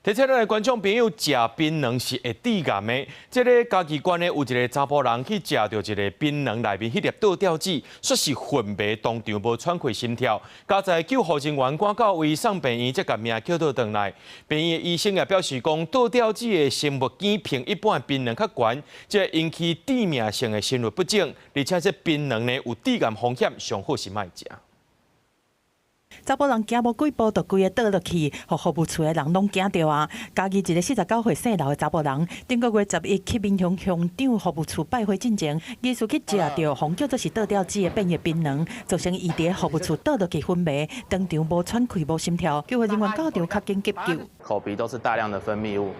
提醒咱的觀眾朋友，食檳榔是會致癌的。這个嘉義縣呢，有一个查埔人去食著一个檳榔內面彼粒倒吊子，煞是昏迷當場無喘氣心跳。佳哉救護人員趕到為送病院，才共命救倒轉來。病院的醫生也表示講，倒吊子的生物鹼比一般的檳榔較懸，這引起致命性的心律不整，而且這檳榔呢有致癌風險，上好是莫食。查埔人行無幾步就規个倒落去，予服務處的人攏驚著啊！嘉義一个49歲姓劉的查埔人，頂個月11去民雄鄉長服務處拜會進前，疑似去食著予叫做是倒吊子的變異檳榔，造成伊佇服務處倒落去昏迷，當場無喘氣、無心跳，救護人員到場較緊急救。口鼻都是大量的分泌物，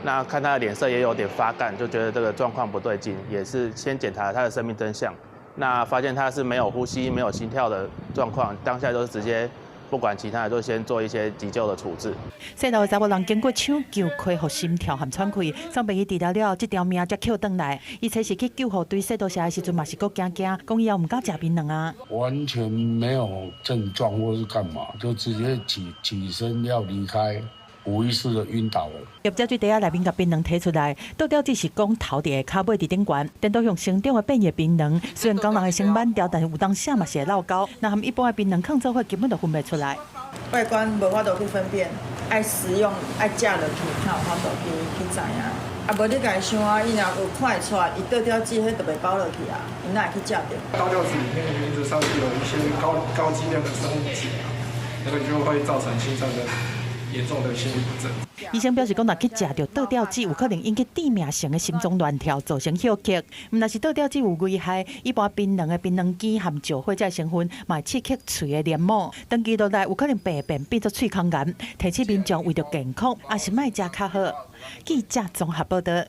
那看他的臉色也有點發乾，就覺得這個狀況不對勁，也是先檢查他的生命徵象。那發現他是沒有呼吸、沒有心跳的狀況，當下就直接不管其他的，就先做一些急救的處置。姓劉的查埔人經過搶救，恢復心跳和喘氣，送病院治療了，這條命才抾轉來。伊初時去救護隊洗刀室的時陣嘛是閣驚驚，講以後毋敢食檳榔啊。完全沒有症狀或是幹嘛，就直接起身要離開。無意識的暈倒了。業者對袋仔內面共檳榔提出來，倒吊子是講頭佇下跤，尾佇頂懸，顛倒向成長的變異檳榔。雖然講人會先挽掉，但是有當時嘛是會落勾。若和一般的檳榔囥做伙，根本就分袂出來。外觀無法度去分辨，愛食用愛食落去，才有法度去知影。啊，無你家想啊，伊若有看會出來，伊倒吊子彼就袂包落去啊，伊哪會去食著？倒吊子裡面原則上是有一些高劑量的生物鹼，那個就會造成心臟的嚴重的心律不整。醫生表示講，若去食著倒吊子，有可能引起致命性的心臟亂跳，造成休克。毋但是倒吊子有危害，一般檳榔的檳榔鹼含石灰這成分，嘛會刺激喙的黏膜，長期落來有可能病變做喙空癌。提醒民眾為著健康，還是莫食較好。記者綜合報道。